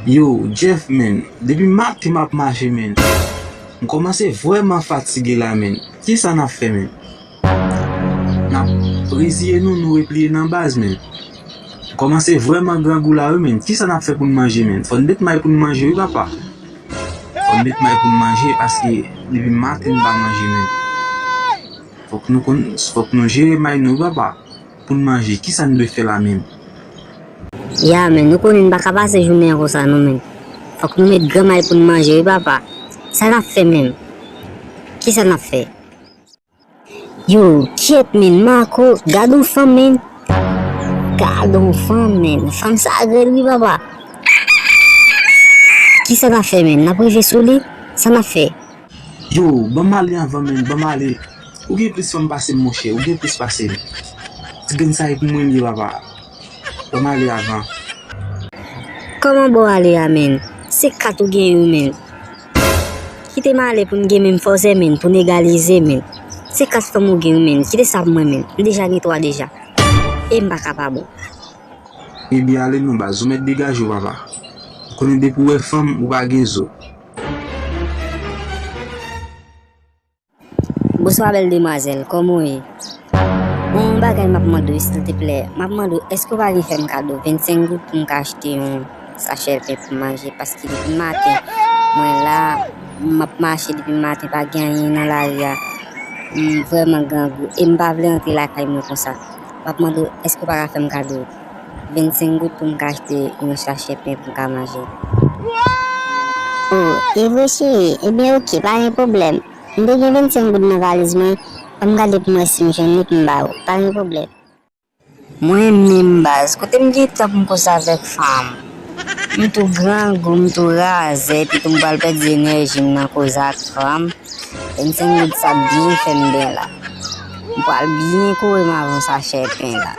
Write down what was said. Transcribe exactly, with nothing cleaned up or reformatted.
Yo, Jeff, menn, depi maten m ap mache, menn. M kòmanse vrèman fatige la, menn. Kisa n ap fè, menn? N ap reziye nou, nou repliye nan baz, menn. M kòmanse vrèman grangou la, wi, menn. Kisa n ap fè pou n manje, menn? Fò n met may pou n manje, wi, papa. Fò n met may pou n manje, paske depi maten n pa manje, menn. Fòk nou konn, fòk nou jere may nou, wi, papa. Pou n manje, kisa n dwe fè la menm? Ya, men nou konnen n pa ka pase jounen an konsa non, men. Fòk nou met granmay pou n manje, wi, papa. Sa n ap fè menm? Kisa n ap fè? Yo, kyèt, men, Marco, gad yon fanm, men. Gad yon fanm, men. Fanm sa grèl, wi, papa. Kisa n ap fè, men? N ap rive sou li? Sa n ap fè? Yo, ban m ale anvan, men, ban m ale. Ou gen plis fanm pase m, monchè, ou gen plis pase m. Ti grenn sa e pou mwen li ye, papa. Ban m ale avan. Kòman ba w ale a, men? Se kat ou gen yo, men. Kite m ale pou n gen menm fòsè, men, pou n egalize, men. Se kat fanm ou gen yo, men. Kite sa pou mwen, men. M deja gen twa deja. E m pa ka pa ba w. Ebyen, ale non, baz, ou mèt degaje w, papa. Ou konnen depi w wè fanm, ou pa gen zo. Bonswa, bèl demwazèl, kòman w ye? Yon bagay m ap mande w, silteplè. M ap mande w, èske w pa gen fè m kado vennsenk goud pou m ka achte yon sachè pen pou manje? Paske depi maten, mwen la, m ap mache depi maten, pa gen anyen nan lari a. M vrèman grangou e m pa vle antre lakay mwen konsa. M ap mande w, èske w pa ka fè m kado vennsenk goud pou m ka achte yon sachè pen pou m ka manje? O, e vre, cheri? Ebyen, oke, pa gen pwoblèm. M te gen vennsenk goud nan valiz mwen. Ban m gade pou m wè si m jwenn li pou m ba ou. Pa gen pwoblèm. Mwen menm, baz, kote m gen tan pou m koze avèk fanm? M tou grangou, m tou razè, epi tou m pral pèdi enèji m nan koze ak fanm. Vennsenk goud sa ap byen fè m byen la. M pral byen kore m avè yon sachè pen la.